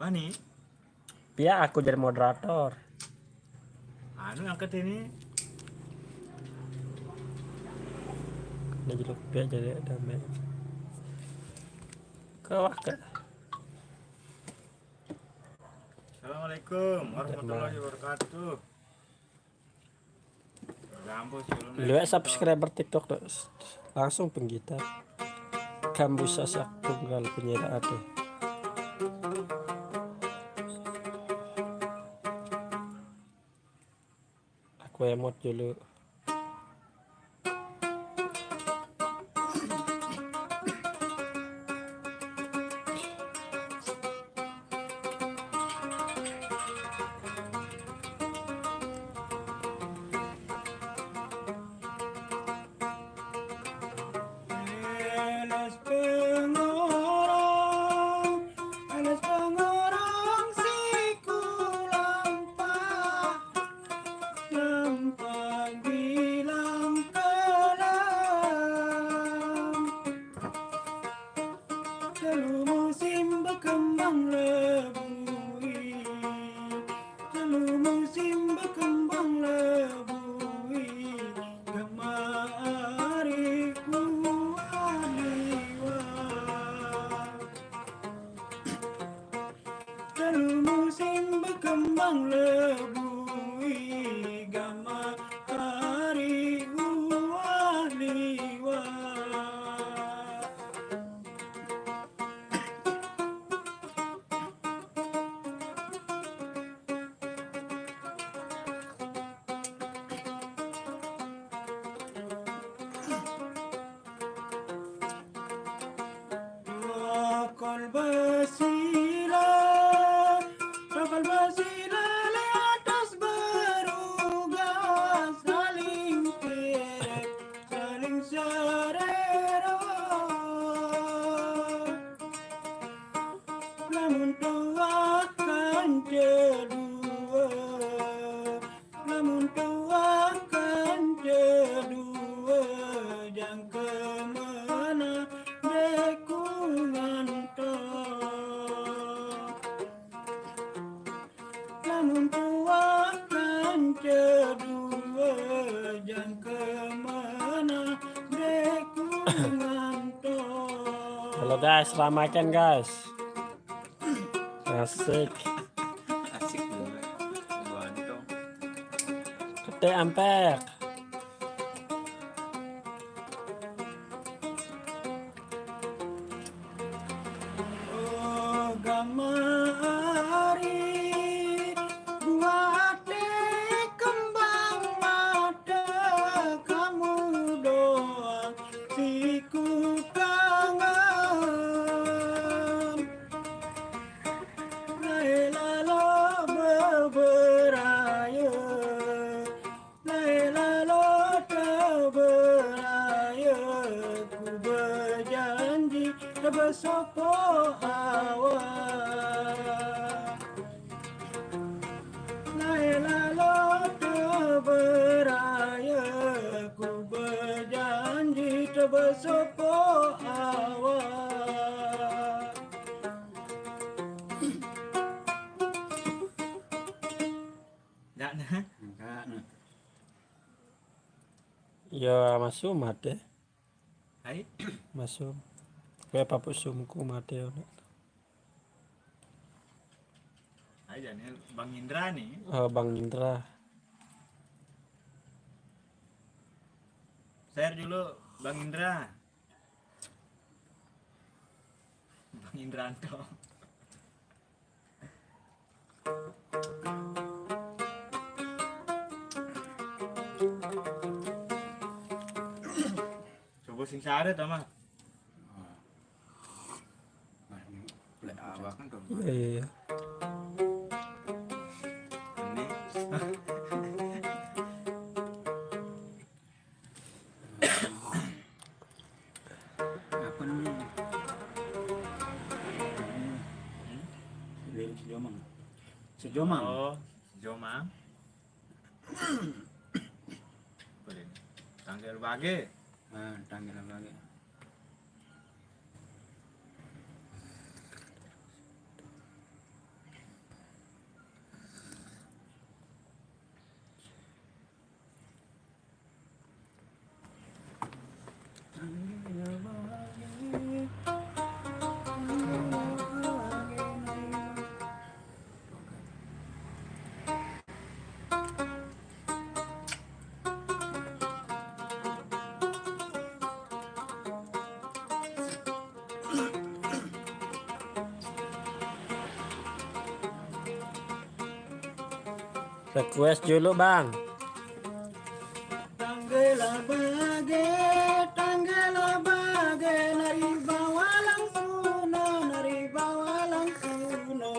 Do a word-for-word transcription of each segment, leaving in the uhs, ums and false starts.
Ani, Pia aku jadi moderator. Anu angkat ini. Ini jadi pia jadi damai. Ke wah ke. Assalamualaikum warahmatullahi wabarakatuh. Gampus, belum Luwek subscriber TikTok tuh. Langsung penggita. Kambuh Sasak Tunggal Penyiar Ade. Aku emot dulu. Alas pengorong, alas pengorong siku lampah, lampah bilang kelam. Telu musim berkembang lebui, telu musim berkembang lebui, gama ari kuah liwat. Telu musim berkembang lebui, gama ari kuah liwat. Rokol basilah, rokol basilah le atas berugas, saling kerek, saling serero. Lamun tuah kan kedua, lamun tuah kan kedua, jang kemana deku ngantor. Lamun tuah kan kedua, jang kemana deku ngantor. Halo guys, ramaikan guys. Asik. Asik bener. Gua nih dong. Ketek ampek. Oh, gama ari, buat kembang mata kamu doang siku kangen. Lae lalo beberaya, lae lalo teberaya, ku bejanji tebesopo awak. Lae lalo teberaya, ku bejanji tebesopo awak. Enggak nah. Enggak nah. Ya masuk mate, Hai, masuk. Kue papuk sumku mate. aja nih Bang Indra nih. Eh, Bang Indra. Share dulu Bang Indra. Bang Indranto. Coba sing sare ta, Mas. Nah, ini lek awak kan dong. Iya. Ini Apa namanya? Ini sejomang. Sejomang. Oh, Jomang. Boleh. Tanggal bage. Nah, tanggal lagi. Request dulu, Bang. Tanggela bage, tanggela bage, nari bawalang kuno, nari bawalang kuno.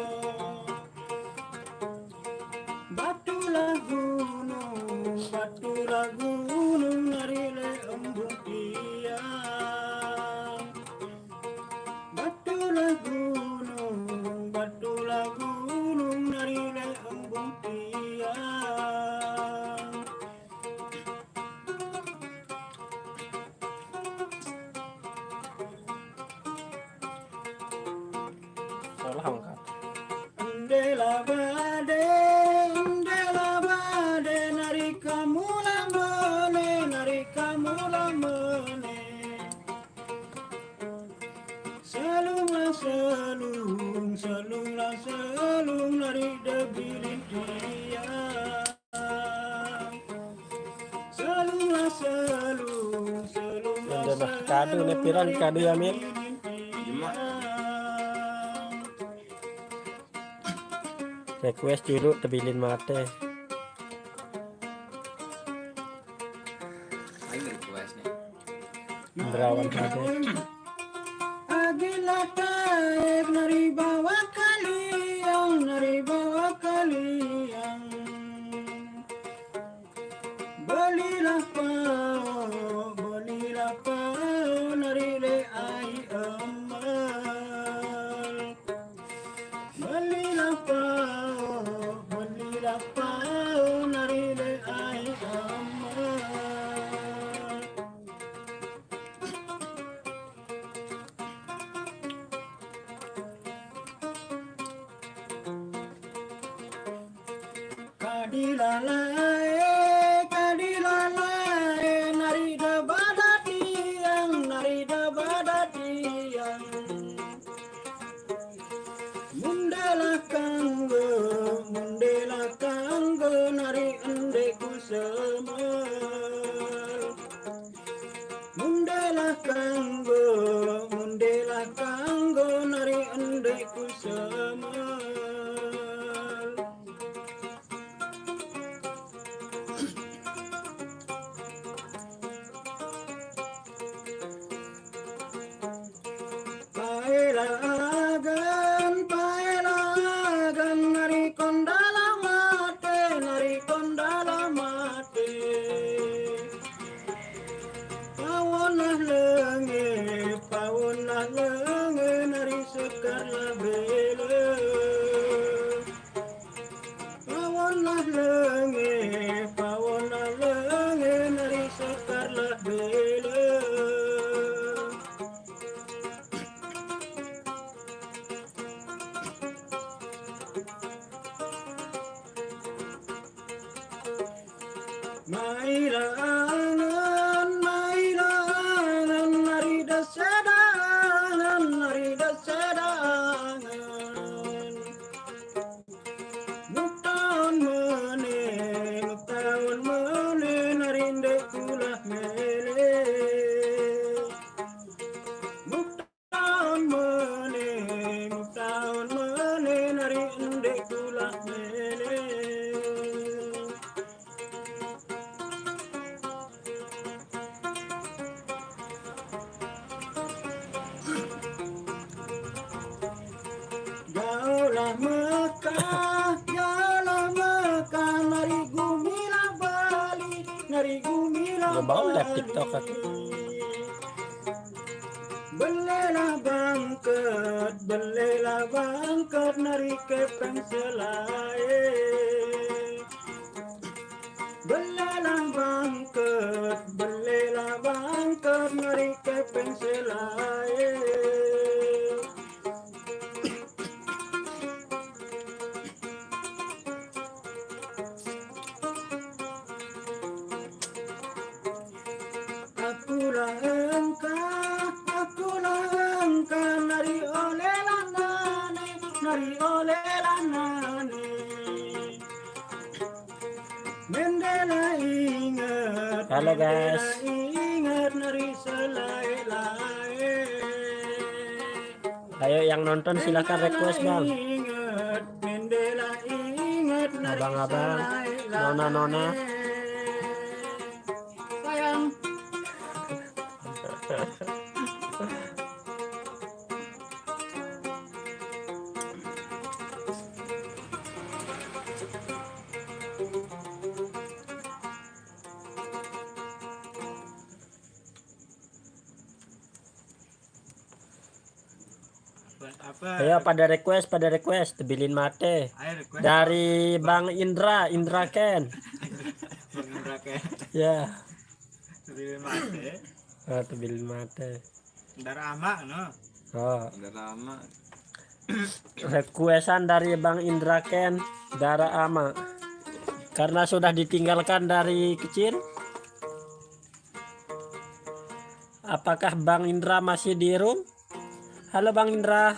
Batulah gunung, batulah gunung, nari le embung tiang. Batulah gunung, batulah gunung, nari le embung tiang. Salah angkat. Ndela bade, ndela bade, nari kamu lamene, nari kamu lamene. Selunglah selung, selunglah selung, nari debilin tiang. Selunglah selung, selunglah Udah bah kado nih piran kado ya, Mir. Cuma Request dulu tebilin mate. Aing request nih. Berawan kado. Agila taek nari bawa kaliang, nari bawa kaliang. Belilah pao, belilah pao, nari le ai emal. Belilah pao, belilah pao, nari le ai emal. Kadilalae, kadilalae, nari da badatiang, nari da badatiang. Mundela kanggo, mundela kanggo, nari ende ku semal. Mundela kanggo, mundela kanggo, nari ende ku semal. Paelagan, paelagan, nari kondala mate, nari kondala mate. Pawonlah lenge, pawonlah lenge, nari sekarlah bele. Pawonlah lenge, pawonlah lenge, nari sekarlah bele. Maila angen, maila angen, nari da sedangan, nari da sedangan. Muktaon mene, muktaon mene, nari ende kulah mele. Muktaon mene, muktaon mene, nari ende kulah mele. Jauhlah Mekah, jauhlah Mekah, nari gumilah Bali, nari gumilah Belum bangun live Bali. TikTok aku. Belelah bangket, belelah bangket, nari kepeng selae. Belelah bangket, belelah bangket, nari kepeng selae. Akulah engka, akulah engka, nari olelanane, nari olelanane. Mendela inget, Halo, guys. Mendela inget, nari selae-lae. Ayo yang nonton silahkan request, Bang. Inget, Mendela inget, Abang-abang, nona-nona. Sayang. Apa? Ayo, pada request, pada request, Tebilin Mate. Ayo, request. Dari Bang Indra, Indra Ken. Bang Indra Ken. Ya. Tebilin Mate. Ah, Tebilin Mate. Darah Ama, no. Oh. Darah Ama. Requestan dari Bang Indra Ken, Darah Ama. Karena sudah ditinggalkan dari kecil. Apakah Bang Indra masih di room? Halo, Bang Indra.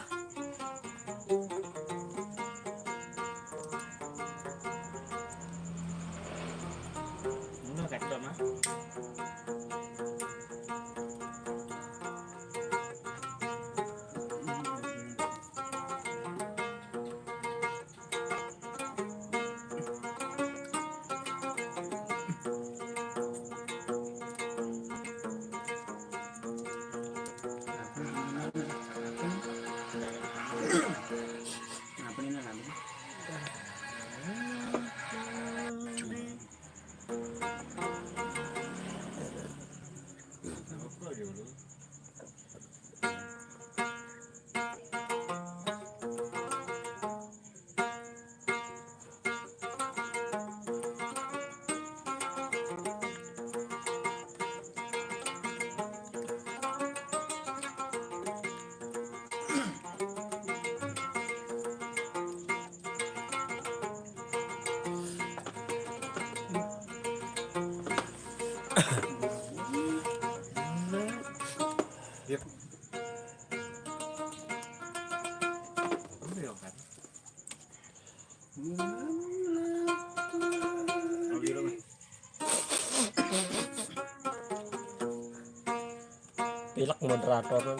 Pilek moderator.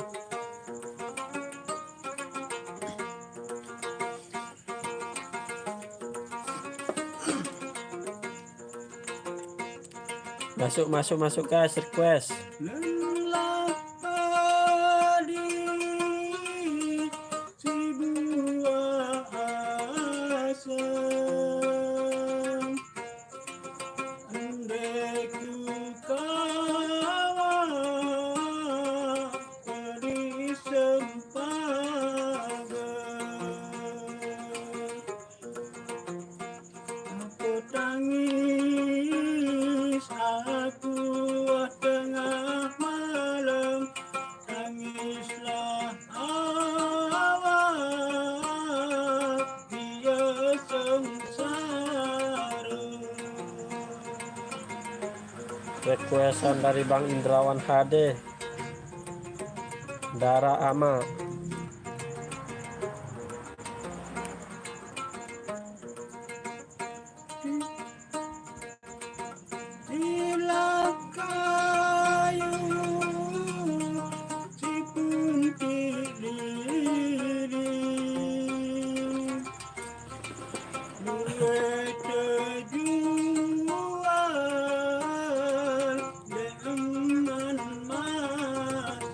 Masuk, masuk, masuk, guys, request. Lelah padi si buah asem. Andai ku kawa di sempaga. Aku tangis, aku tengah malam, tangislah awak dia sengsara. Requestan dari Bang Indrawan H D. Darah Ama. Ilang kayu si punti lili. Duwe tejual demen masak.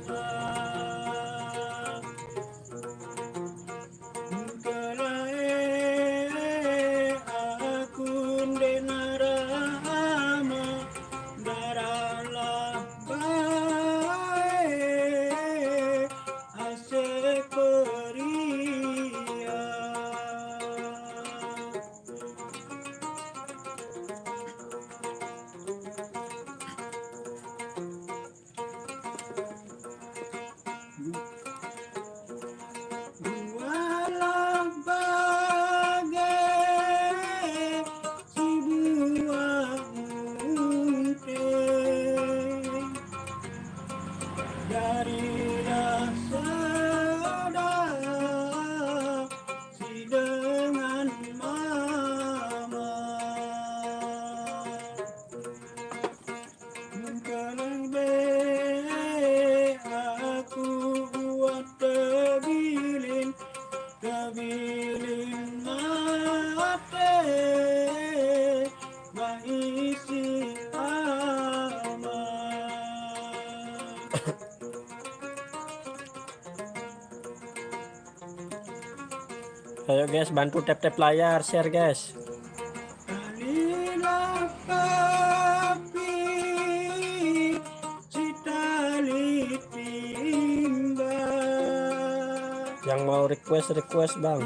Ayo guys, bantu tap-tap layar, share guys. Yang mau request, request bang.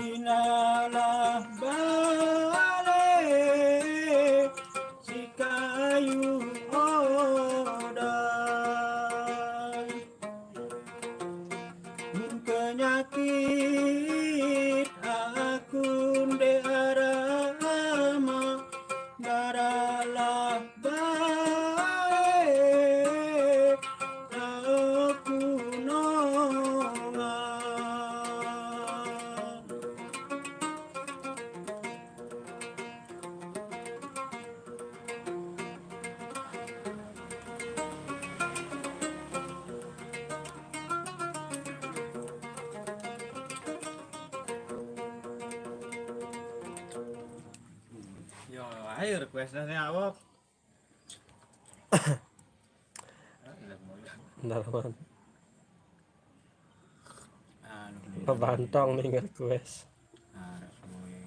Mun penyakit aku nde arama, daralah bae aku nonga. Yo, ayo request-nya awak. Ndarman. Anu, Pebantong nih nge-request. Arep kowe.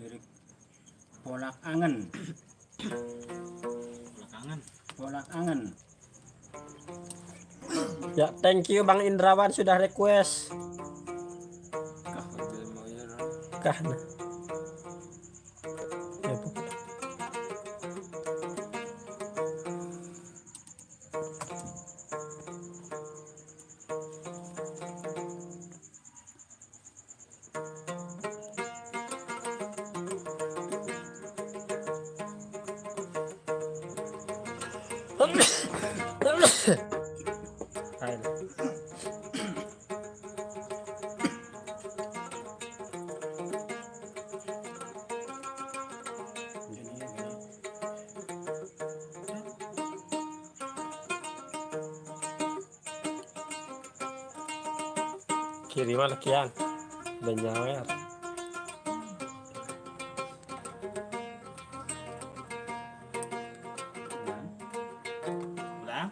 Lirik Polak Angen. Polak Angen. Polak Angen. Ya, thank you Bang Indrawan sudah request. Kah, kah, nah. Ya, pokoknya. Kiri mah lekian. Udah nyawer. Udah.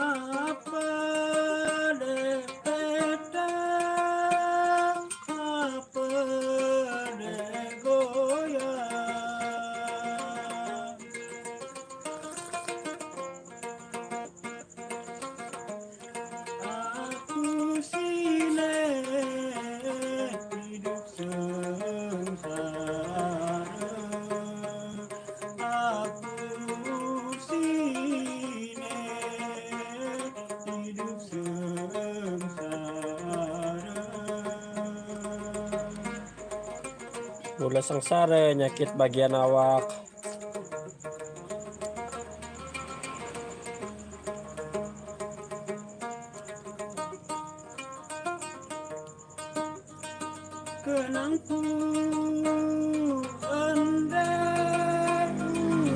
Apa de petang, apa de goyang. Aku sine hidup sengsara. Aku sine hidup sengsara. Mula sengsara nyakit bagian awak. Kenang ku ende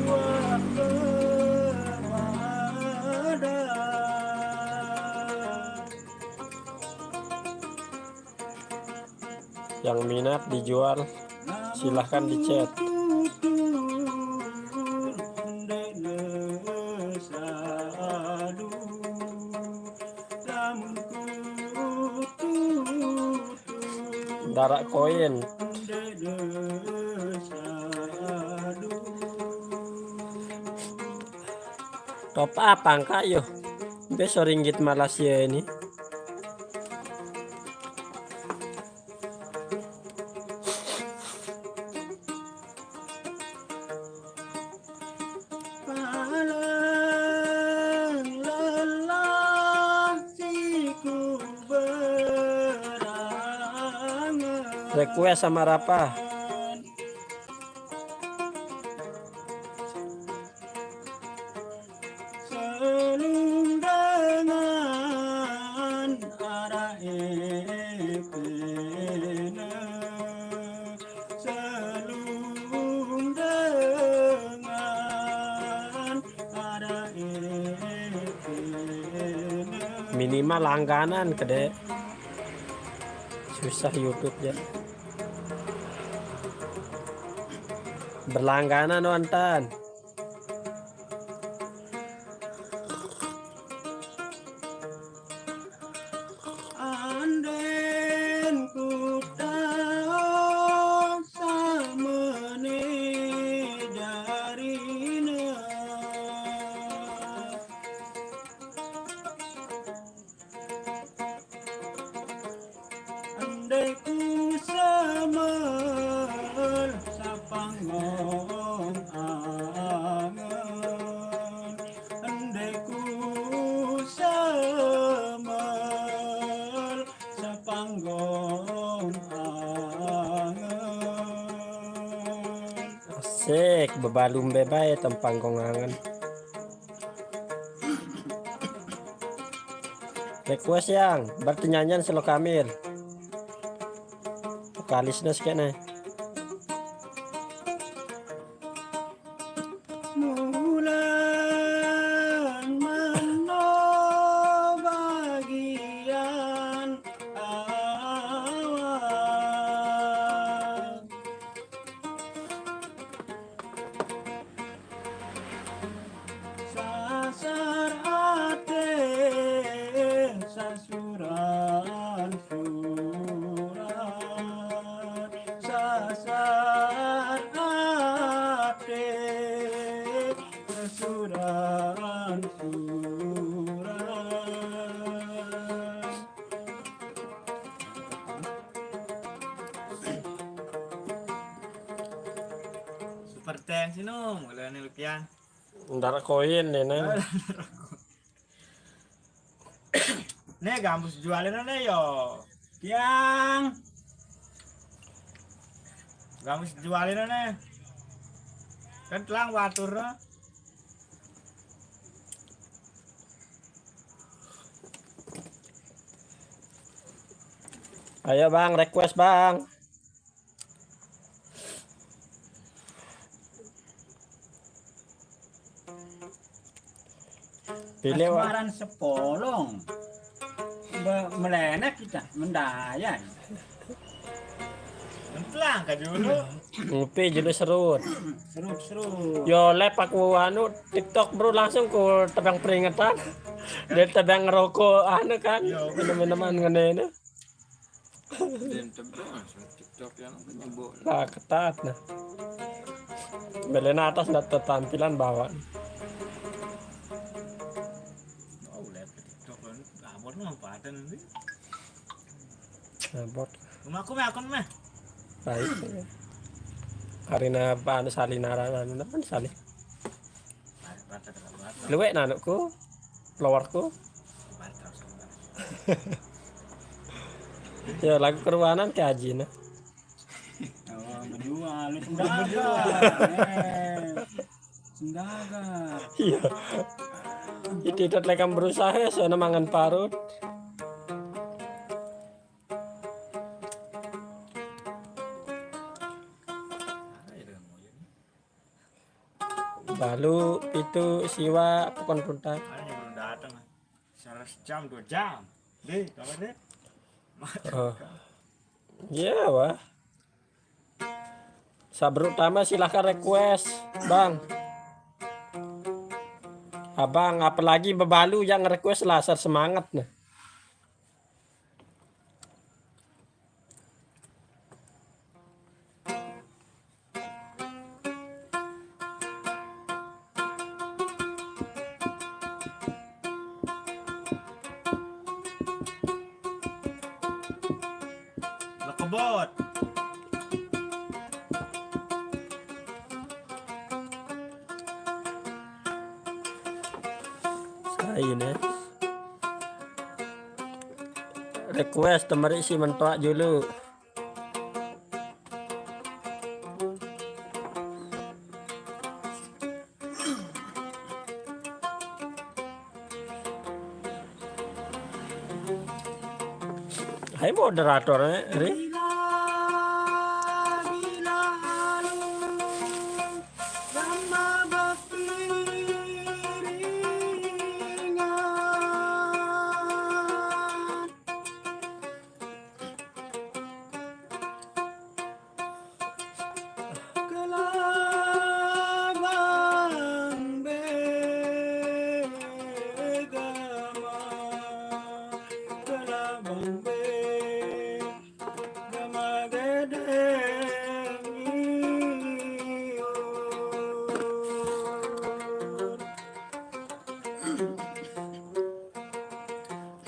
uwak kemada. Yang minat dijual, silahkan di-chat. Darak koin. Top up angka yo. Beso ringgit Malaysia ini. Paling lelah siku berangan. Request sama Rapa. Minimal langganan kede. Susah YouTube ya. Berlangganan wonten. Anden kutao samene jarina. Andai ku semel sapanggong angen, andai ku semel sapanggong angen. Asik, bebalumbe bae teng panggong angen. Request yang, berarti nyanyian Selo Kamil. Vokalisnya sikit nih. Mulan mano bagian awak. Sasar ate sasuran suran, sasar ate sasuran suran. Super thanks, Inung. Mulane lu, Piang. Ndak koin ini. Nih, gambus jualin nih, yo. Piang. Gambus jualin nih. Kan telang watur, no. Ayo, Bang, request, Bang. Pilih, Wak. Kasmaran sepolong. Be-, melenek kita, mendaya. Entlang ke dulu. Ngopi julu serut. Serut, serut. Yo, lep aku anu TikTok, Bro, langsung ku tebang peringetan. Dia tebang ngerokok anu kan. Yo. Minum-minuman ngene ini. Dem tebang langsung TikTok yang nyebut. Lah, ketat nah. Belena atas ndak tertampilan bawah. Oh, lep TikTok kan. Abot mah paten nanti. Abot. Rumahku mah akun mah. Baik. Karena apa anu Salina anu apa Sali? Luwek nah anakku, followerku. Ya, lagu keruanan ke Haji nah. Oh, berdua, lu berdua. Eh, sendaga. Iya. Itu itu lekam berusaha ya, soalnya mangan parut. Balu itu siwa pokon punta. Ayo belum datang. Salah sejam, dua jam. Deh, apa deh? Oh. Iya, wah. Sabruk tama silahkan request, Bang. Abang, apalagi bebalu yang request lah, asar semangat nah. Lekebot. Saya ini. Request temeri si mentoak julu. Ai moderator, eh, Ri.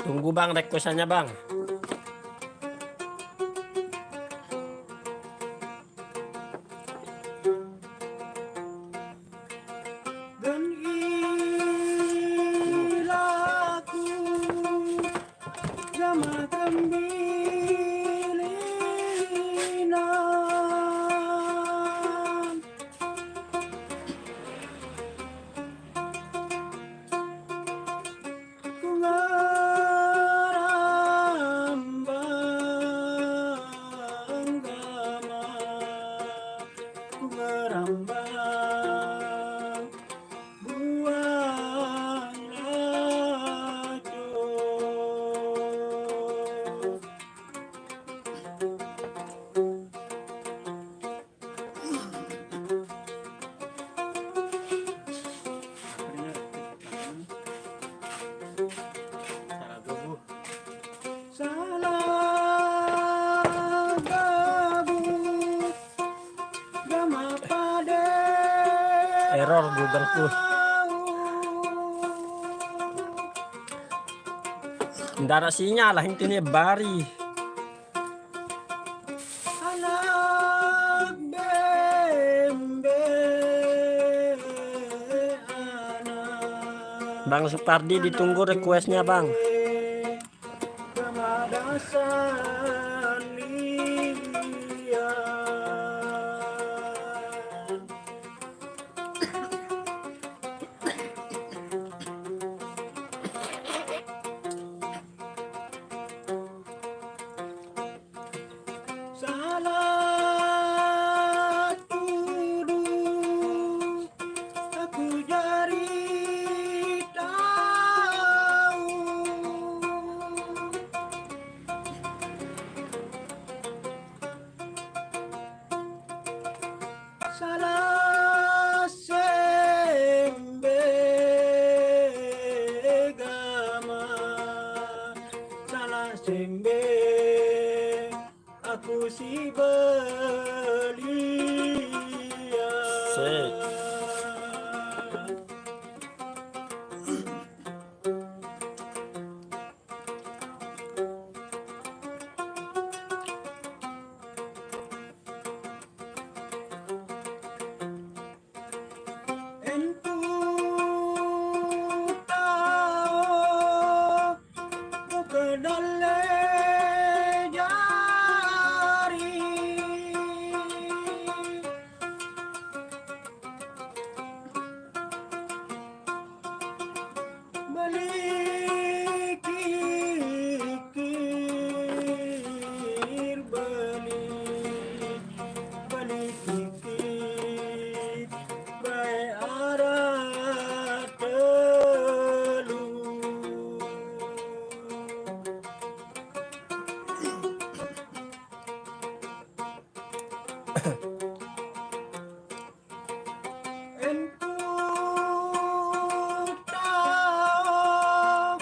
Tunggu, Bang, requestannya, Bang. Error Google-ku. Ndaraq sinyal lah intine bari. Bang Supardi ditunggu requestnya, Bang.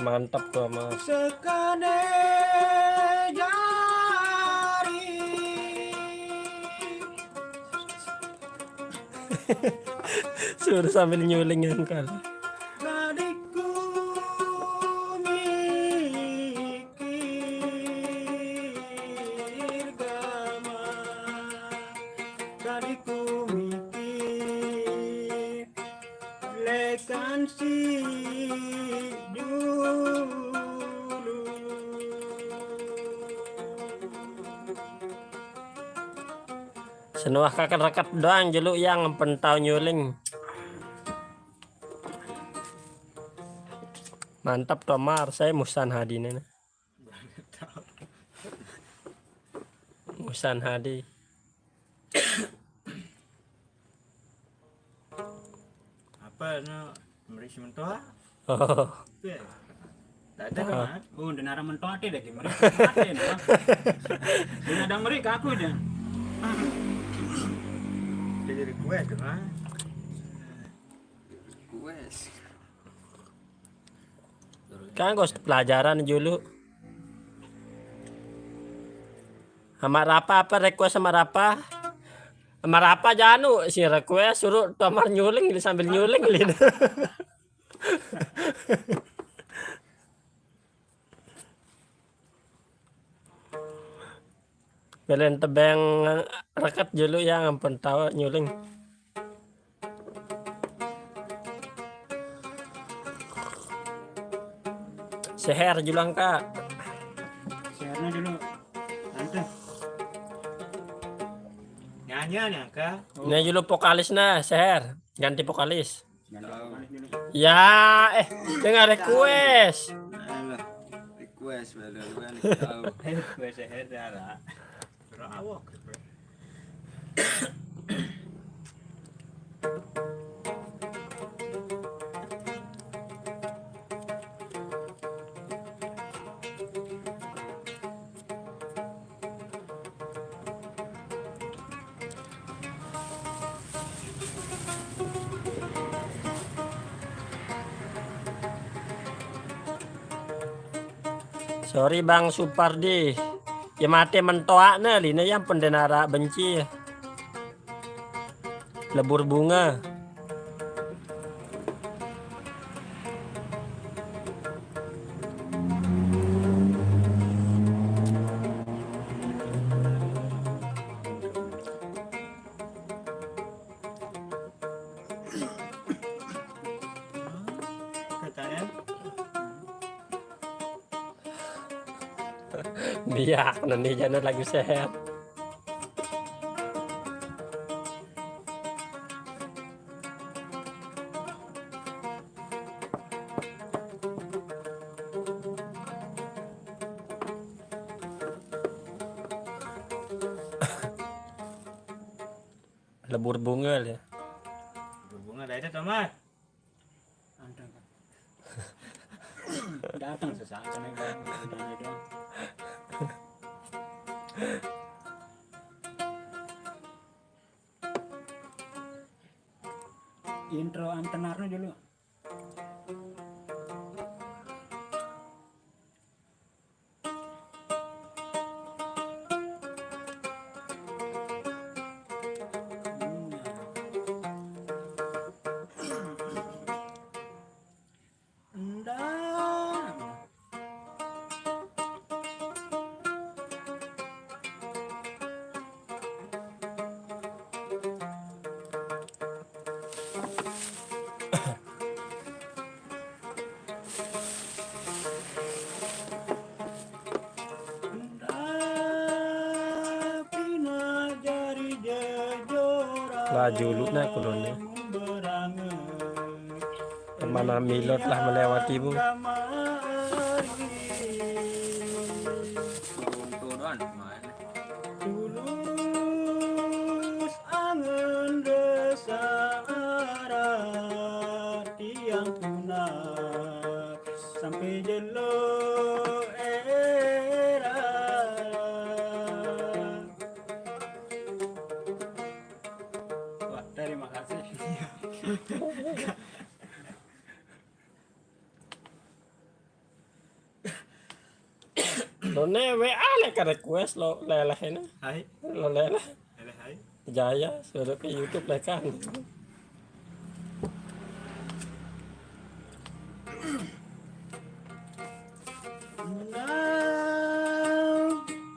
Mantap tuh, Mas. Suruh sambil nyuling, kan. Senuah kaken reket doang jelo yang empen tau nyuling. Mantap, Tomar, saya musan hadine. Pesan Hadi. Apa no, meri sementoa? Oh. Apa? Tak ada kan? Oh, dan arah mentoa ada lagi meri. Ada no. Dia ada meri ke aku dia. Dia jadi kue kan? Request. Kan kau pelajaran dulu. Sama apa apa request sama apa? Sama apa janu si request suruh tomar nyuling sambil nyuling lin. Belen tebeng reket dulu ya ngampun tahu nyuling. Seher julang kak. Share-nya dulu. Tante. Nyanyi nih angka. Ini dulu vokalis nah seher ganti vokalis. Jangan lupa balik dulu. Ya eh dengar request. Alah, request baru kan tahu. Gue seher dah lah. Berawak. Sorry Bang Supardi. Ya mati mentoakne line yang pendenara benci. Lebur bunga. Katanya Biak nanti jana lagu sehat. Lebur bunga ya. Berbunga dah itu Tomat. Anteng. Datang sesaat karena nyanyi doang. Intro antenarnya dulu. Lah juluk nah kulone. Kemana milot lah melewati bu. Turun-turun main. Tulus angen desa arah tiang tunak sampai jelo era. Wah, terima kasih. Lo ne W A le ka request lo leleh ini. Hai, Lo leleh. hele hai. Jaya suruh ke YouTube lah kan.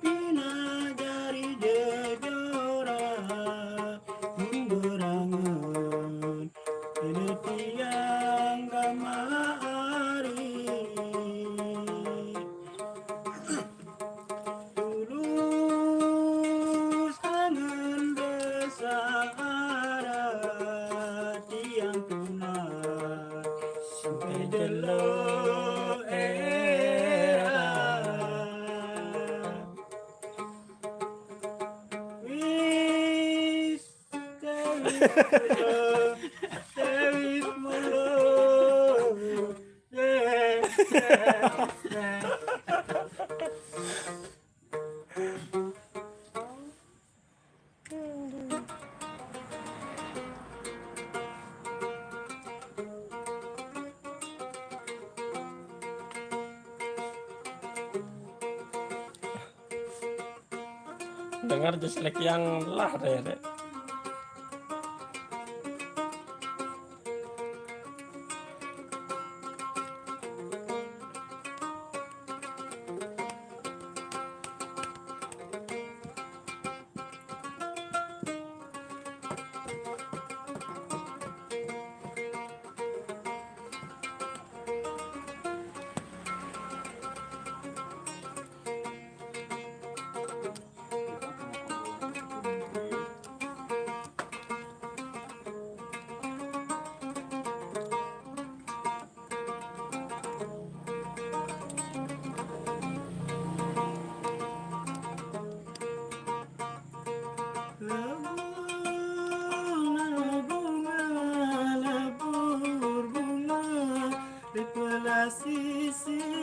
Pina jari jejora mumberangan. Ini tiang kamari. Tulus angen besar tiang tunak sampai jelo era. Dengar jes lek yang lah deh, deh. Lebur bunga, lebur bunga di pelasisin.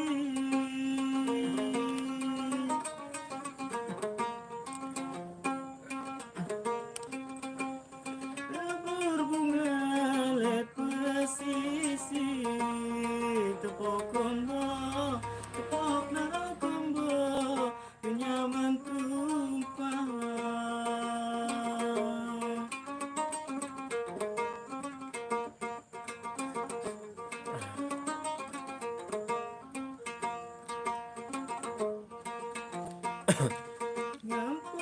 Lebur bunga di pelasisin, tepuk kumbo, tepuk nara kumbo, kenyaman tumpah. Ngampor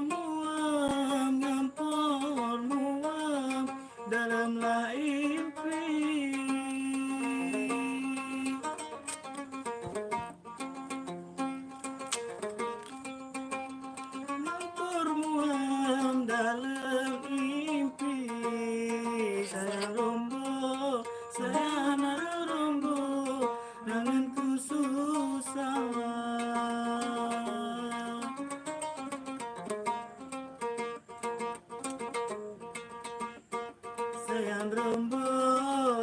muam, ngampor muam dalam la impi. Ngampor muam dalam impi, sayang rombo, sayang rombo, nanganku susah. Sayang rombo,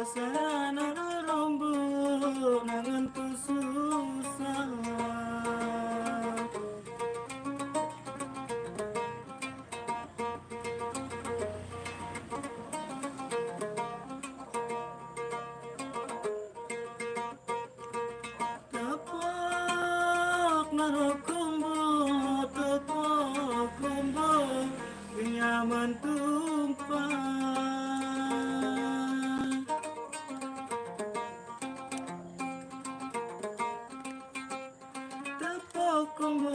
sayang rombo, nanganku susah. Tepuk nara kumbo, tepuk kumbo, kenyaman tumpah. Tepuk kumbo,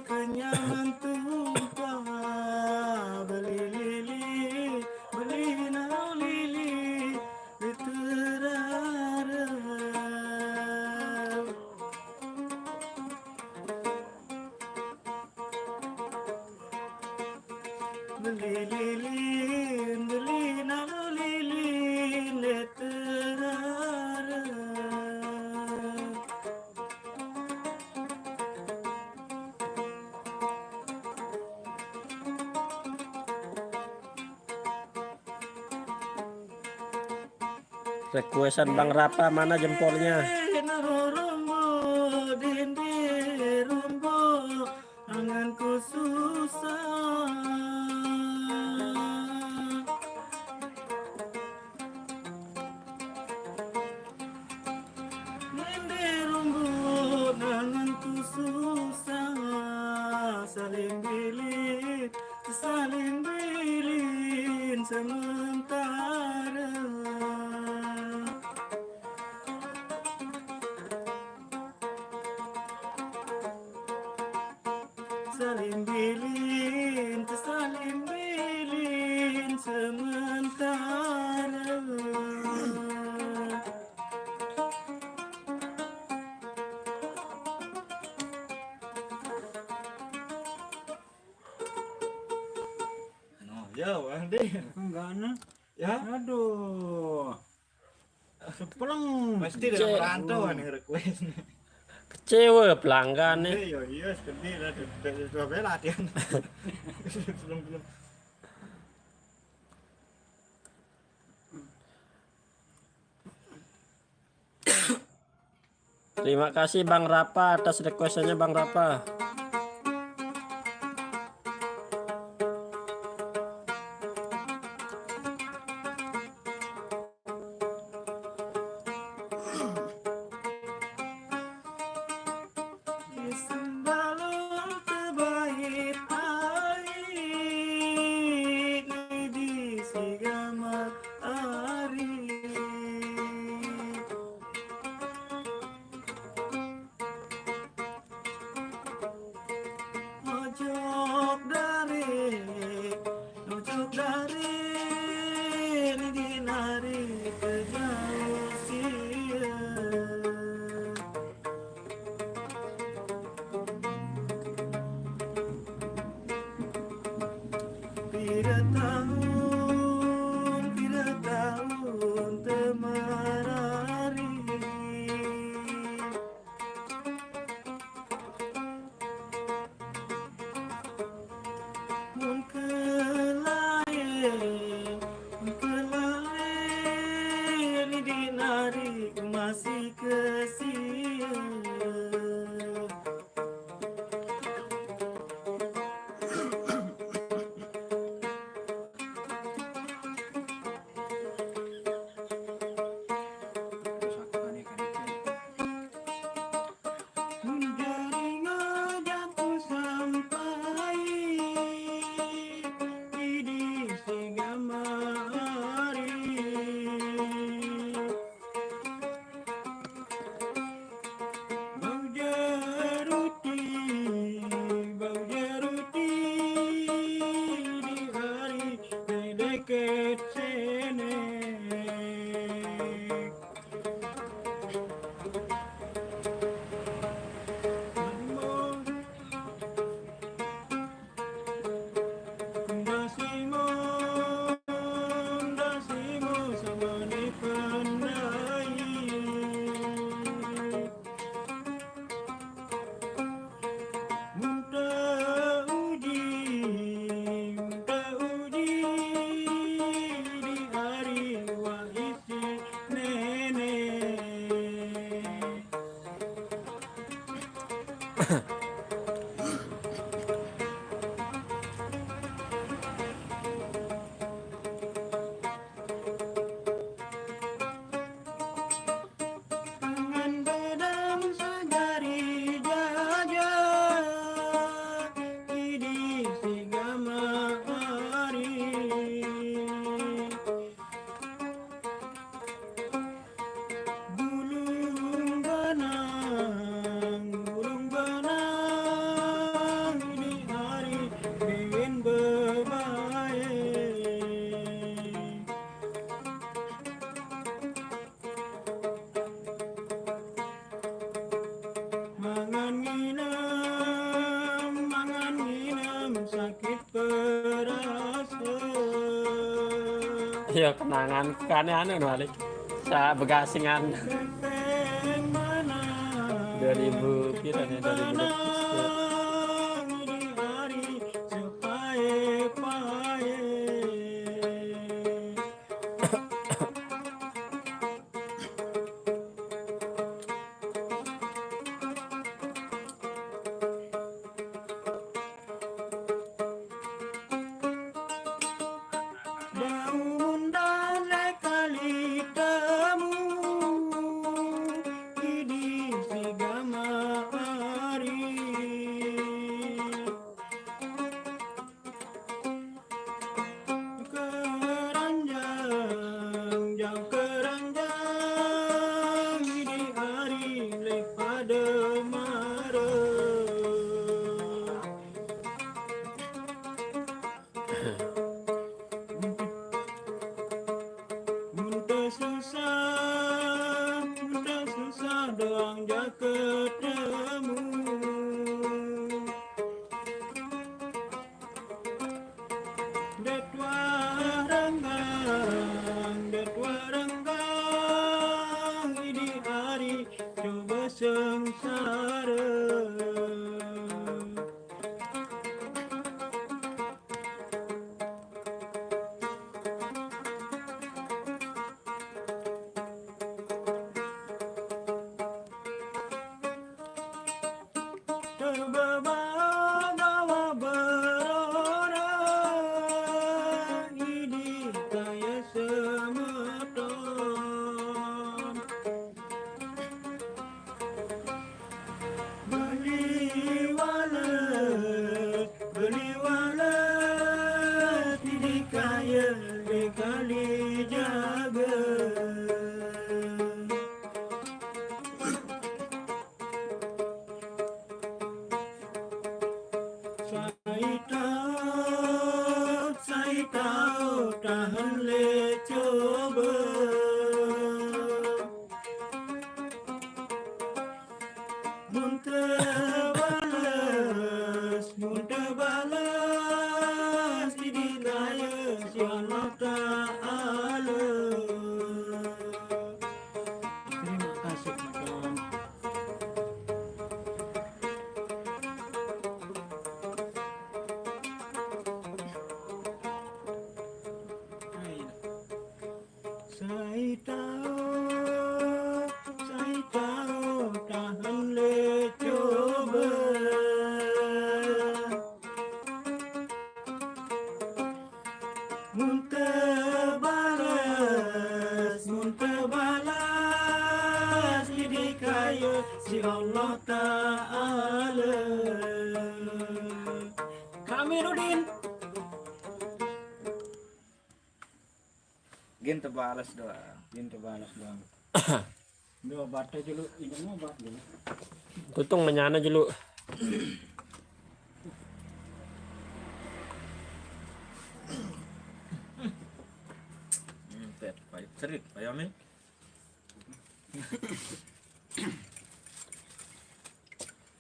kenyaman tumpah. Beli lili, beli nara lili, diterarem. Beli lilin, beli nara lilin, diterarem. Requestan Bang Rapa, mana jempolnya? Dende rombo, dende rombo, tanganku susah. Dende rombo, tanganku susah. Saling bilin, saling bilin sementara. Saling bilin, saling bilin sementara. No, ya, Bang Deh. Enggak, nah. Ya? Aduh. Sepeleng. Pasti dari Cek. Perantauan yang request. Kecewa pelanggan nih. Iya, iya, sedih lah, sudah, sudah bela latihan. Belum, belum. Terima kasih Bang Rapa atas requestannya Bang Rapa. Ojok dari, ojok dari, ini dinari kejauh sia. Pira tahun, pira tahun temarari. Mun kelae, mun kelae, ni dinari masih kesia. Menjadi ngajak ku sampai di sing kamari. Bau jeruti, bau jeruti di hari deket sini. Dasimu, dasimu sama ni pandai. Mun teuji, mun teuji di ari wa isi nenek. Pangan bedang sagari jaja, idi sigama ari. Bulung banang, bulung banang, ini hari biwin bebae. Mangan nginem, mangan nginem sakit perasa. Iya, kenangan kane anu balik. Sa begasingan. Dua ribu pira nih, dua ribu dua puluh. Daun dan kali temu, idi sigama ari. Keranjang, jang keranjang, di hari lepada mara. Mun teu susah, mun teu susah doang ja ketemu. Detuah renggang, detuah renggang, idi ari coba sengsara. Babarawa barora, idi kaya semeton. Beliwala, beliwala, idi kaya dikali jaga. Sai tau, sai tau, tahan le coba. Mun tebalas, mun tebalas, didikaya si Allah Ta'ala. Terima kasih, teman-teman. Sai tau, sai tau, tahan le coba. Mun tebalas, mun tebalas, didikaya si Allah Ta'ala. Kamirudin. Gin tebalas doang. Gin tebalas doang. Ini obatnya dulu, ini obat dulu. Tutung menyana dulu. Hmm, pet, payah cerit, payah, men.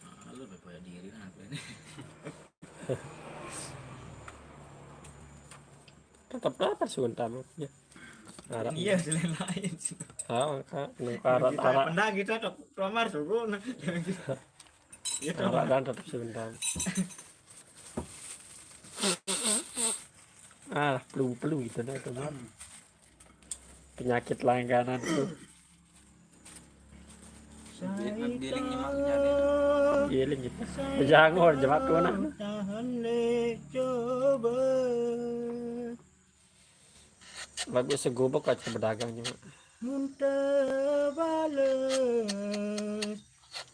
Ah, lu payah diri, nah, ini. Tetap lapar sih, bentar, ya. Arah. Iya, selain lain. Ah, angka, nungkarat, kita arah. Pendaki cocok, Romar suruh. Nah. Iya, arah Romar. Dan tetap sebentar. Ah, perlu-perlu gitu dah, teman. Penyakit langganan tuh. Giling nyemaknya deh. Giling gitu. Bejangor, jemak tuh, nah. Tahan le coba. Lagu segobok aja pedagangnya. Mun tebalas,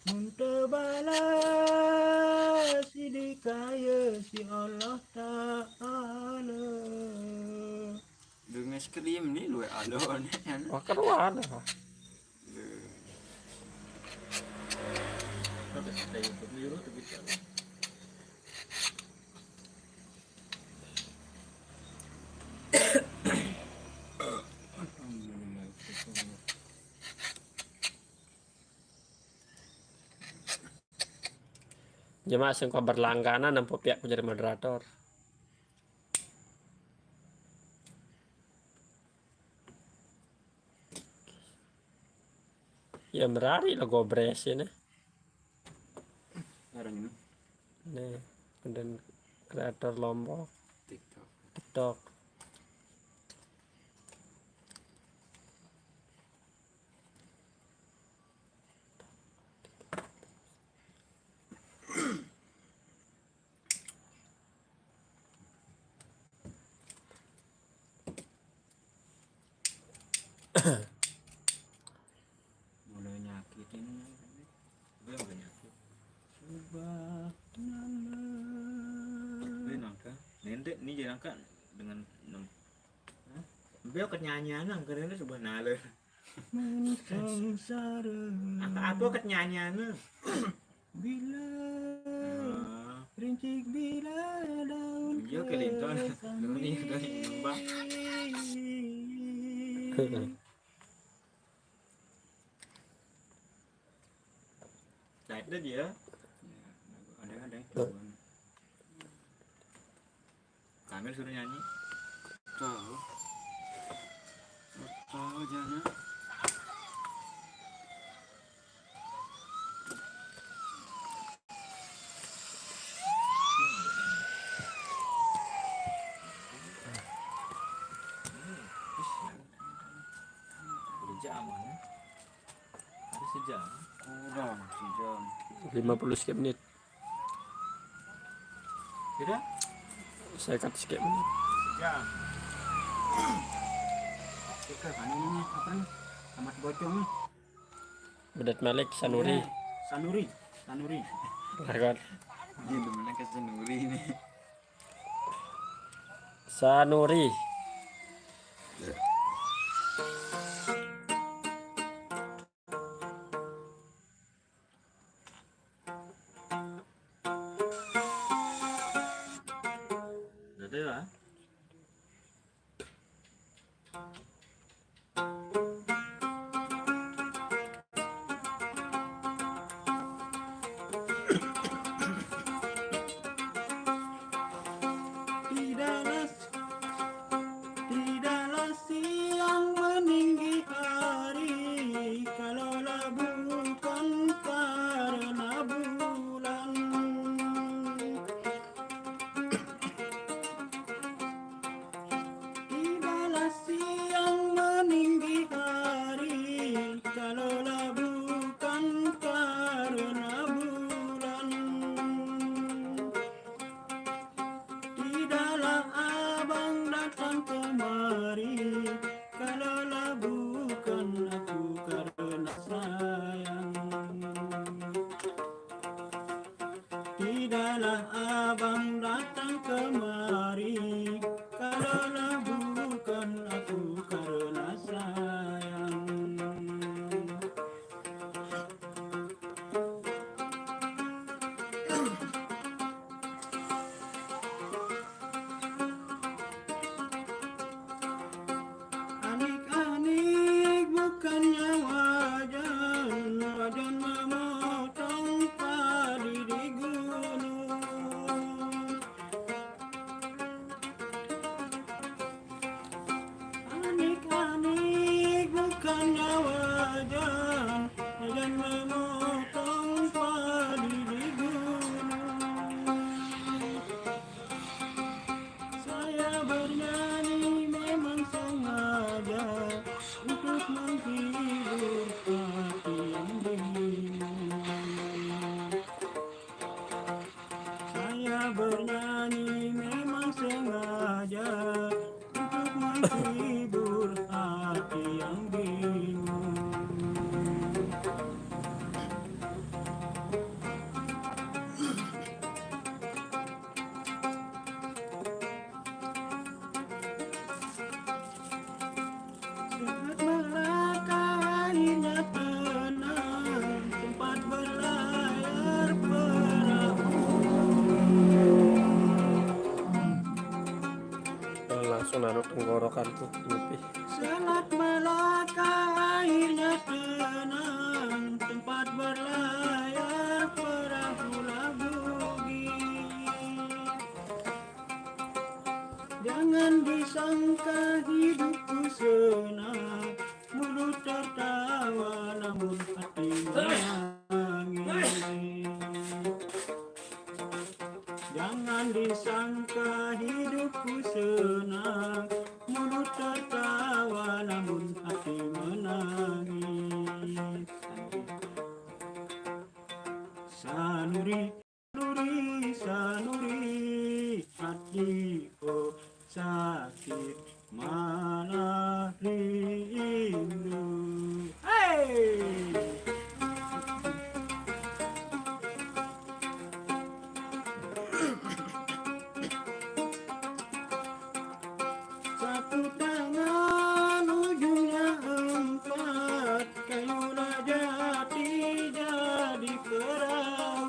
mun tebalas, didikaya si Allah Ta'ala. Dengan es krim nih, lu ada nih, kan? Wah, keluar dah. Lu. Ada kita YouTube, YouTube gitu. Jemaah sing kok berlangganan nampa piak ku jadi moderator. Ya, merari lah gobres ini. Sekarang ini. Nih, konten kreator Lombok. TikTok. TikTok. Mulai nyakit ini. Gue mulai nyakit. Subhanallah. Gue nangka, nendek nih, jadi nangka dengan nem-, hah? Beo ket nyanyian nang, karena subhanallah. Mun sengsara. Angka apa ket nyanyian? Bila, ah, rincik bila daun, iya, kelinton. Kembang. Naik deh dia. Ya, ada, ada yang duluan. Kamil suruh nyanyi. Tahu. Tahu, jangan. Udah jam, ya? Ada sejam. Kurang sejam. Lima puluh sekian menit. Sudah? Saya cut skip. Ya. Oke, kan ini nih, apa nih? Amat bocong nih. Bedet Malik Sanuri. Sanuri. Sanuri. Sanuri. Ini mana ke Sanuri ini? Sanuri. Tidaklah siang meninggi hari, kalaulah bukan karena bulan. Tidaklah siang meninggi hari, kalaulah bukan karena bulan. Tidaklah abang datang kemari, kalaulah bukan aku karena sayang. Tidaklah abang datang kemari, kalaulah bukan aku karena sayang. Anik-anik bukannya wajan, wajan memotong padi di gunung. Anik-anik bukannya wajan, wajan memotong padi di gunung. Saya bernyanyi memang sengaja untuk menghibur hati yang bingung. Saya bernyanyi memang sengaja untuk menghibur hati yang bingung. Saat melangkah airnya tenang, tempat berlayar perahu. Langsung anu tenggorokan tuh, ngopi. Selat Malaka airnya tenang, tempat berlayar perahu Labugi. Jangan disangka hidupku senang, mulut tertawa namun hati menangis. Jangan disangka hidupku senang, mulut tertawa namun hati menangis. Sanuri, Sanuri, Sanuri, hati, oh, sakit malah rindu. Hei! Sapu tangan ujungnya empat, kayulah jati jadi perahu.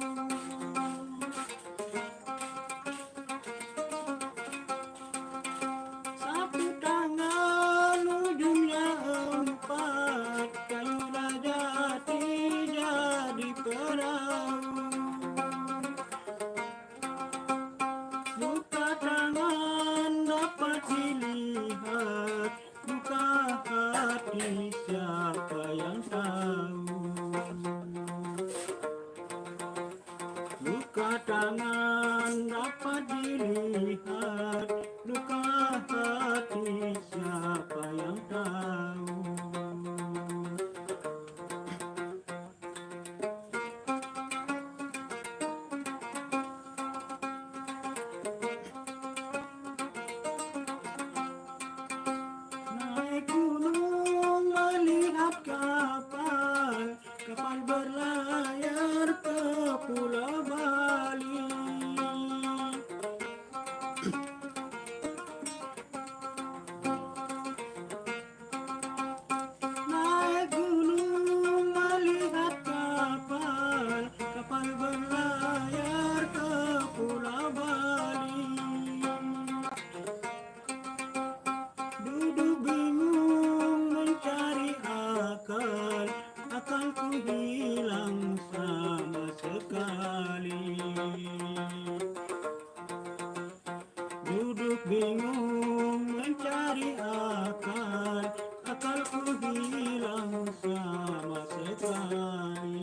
Sapu tangan Bingung mencari akal, akalku hilang sama sekali.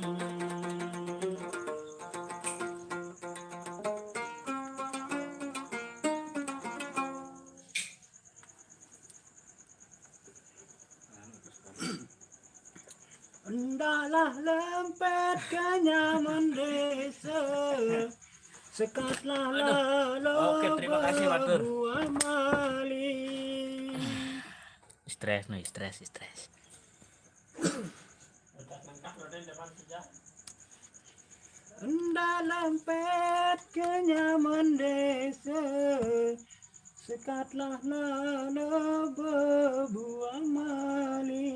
Hendaklah lempet ke nyaman desa. Sekatlah lalu. Oke, terima kasih, Watur. Berbuah mali. Stres, no, stres, stres. Hendaklah lempet ke nyaman desa. Sekatlah lalu berbuah mali.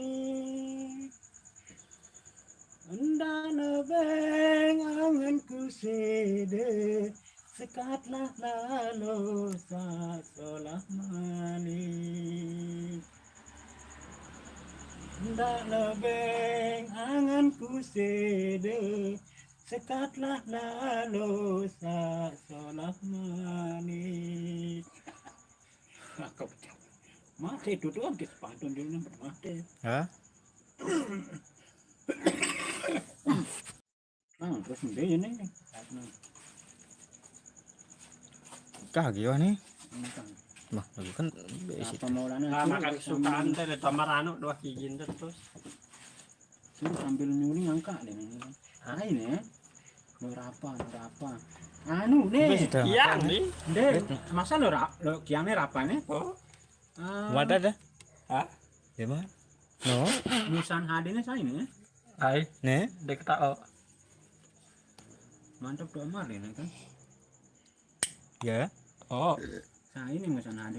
Hendaklah beng angan kusede. Sekatlah lalu sasolah mali. Hendaklah beng angan kusede. Sekatlah lalu sasolah mali. Mati itu tuh, di sepatu dulu, mati. Hah? Nah, terus ini. Kah, gila nih. Bah, aku kan besi. Apa mau lana? Nah, makan sukaan teh, tambah anu, dua kijin terus. Ini sambil nyuri ngangkat deh ini. Ah, ini ya. Lo rapa, lo rapa. Anu nih. Iya nih. Deh, masa lo rap, lo kiangnya rapa nih? Oh. Mata dah. Hah? Ya mah. No. Musan hadene saya ini. Ai. Nih. Dek tak, oh. Mantap tuh Amar ini kan. Ya. Oh. Saya ini musan hadene.